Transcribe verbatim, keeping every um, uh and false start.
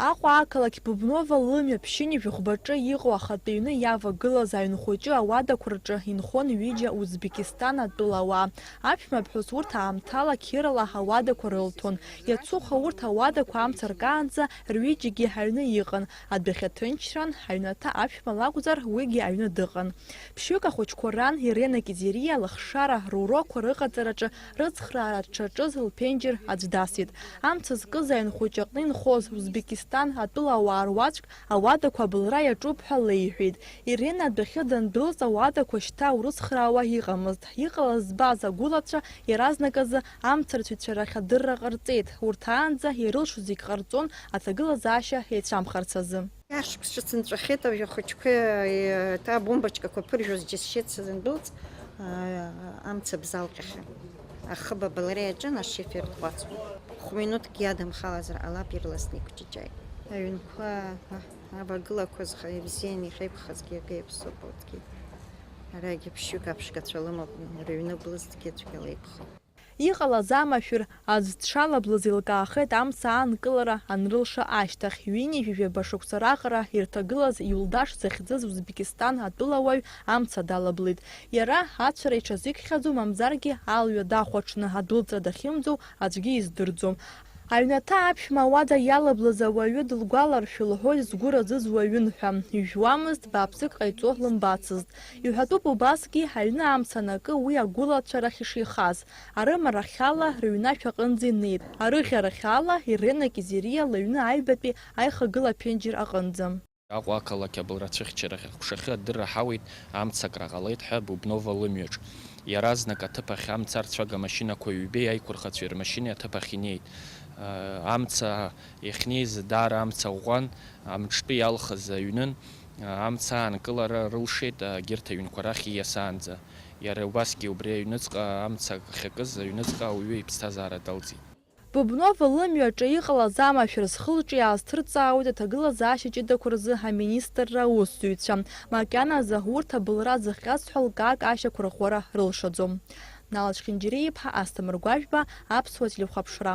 Аҟәа ақалақь Бубново лымҩа ԥшьынҩажәи хәбаҿы иҟоу ахатәы ҩны иавагылаз аҩн хәыҷы ауадақәа рҿы инхон ҩыџьа Узбекистан атәылауаа. Аԥшәма ԥҳәыс урҭ аамҭала қьырала ауадақәа рылҭон. Иацуха урҭ ауадақәа амца ркаанӡа рҩыџьагьы аҩны иҟан. Адәахьы ҭынчран, аҩнаҭа аԥшәма лакәзар, уигьы аҩны дыҟан. Ԥшьҩык ахәыҷқәа ран Ирена Кизириа лыхшара рурокқәа рыҟаҵараҿы рыцхраара дшаҿыз лԥенџьыр аӡә дасит. Амца зкыз аҩн хәыҷы аҟны инхоз Узбекистан атәылауаа руаӡәк ауадақәа абылра иаҿуп ҳәа леиҳәеит. Ирена адәахьы дандәылҵ, ауадақәа шьҭа урыцхраауа иҟамызт. Иҟалаз збаз агәылацәа иаразнак азы амцарцәацәа рахь адырра ҟарҵеит. Урҭ аанӡа ирылшо зегь ҟарҵон аҭагылазаашьа еицәамхарц азы. Ашықәс ҿыц нҵәахьеит, ауаҩы ахәыҷқәа, еиҭа абомбочкақәа ԥыржәоз џьысшьеит сзындәылҵ, аа, амца бзалҟьахьан. Ахыб абылра иаҿын, ашифер дҟәацуан. Хә-минуҭкгьы иадамхалазар ҟалап, ирласны иқәҷыҷааит. Аҩнқәа, а, авагылақәа зхы ибзианы ихеиқәхазгьы акы иаԥсоуп, урҭгьы. Арагьы ԥшьҩык аԥшгацәа лымоуп, рыҩны блызҭгьы цәгьала ибхоуп. Иҟалаз амашәыр аӡә дшалаблыз еилкаахеит амца аанкылара анрылша ашьҭахь. Ҩынҩажәи жәаба шықәса раҟара ирҭагылаз Юлдаш захьӡыз Узбекистан атәылауаҩ амца далаблит. Иара ацәара иҽазикхьаӡом, мамзаргьы алҩа дахәаҽны адәылҵра дахьымӡоу аӡәгьы издырӡом. Аҩнаҭа аԥшәма ауада иалаблыз ауаҩы дылгәаларшәа лҳәоит згәы разыз уаҩын ҳәа. Ижәуамызт, бааԥсык ҟаиҵо лымбацызт. Иҳәатәуп убасгьы, аҩны амца анакы уи агәылацәа рахь ишихаз. Арымарахьала рыҩнашә аҟынӡа инеит. Арыӷьарахьала Ирена Кизириа лыҩны аҩбатәи аихагыла аԥенџьыр аҟынӡа. Аҟәа ақалақь абылра ацәыхьчарахь аҟәшахьы адырра ҳауеит, амца акра ҟалеит ҳәа Бубново лымҩаҿ. Иаразнак аҭыԥ ахь амца арцәага машьынақәа ҩбеи аиқәырхацәеи рмашьынеи аҭыԥ ахь инеит. Амца иахьнеиз даара амца ӷәӷәан, амҿтәы иалхыз аҩнын, амца аанкылара рылшеит, егьырҭ аҩнқәа рахь ииасаанӡа. Иара убасгьы убри аҩныҵҟа амца ахьакыз аҩныҵҟа ауаҩы иԥсҭазаара далҵит. Бубново лымҩаҿы иҟалаз амашәыр зхы-лҿы иаазҭырҵаауеит аҭагылазаашьа ҷыдақәа рзы аминистрра аусзуҩцәа. Макьаназы урҭ абылра зыхҟьаз ҳәа лкаак ашьақәырӷәӷәара рылшаӡом. Нал Чхинџьириа-иԥҳа, Асҭамыр Гәажәба, Аԥсуа телехәаԥшра.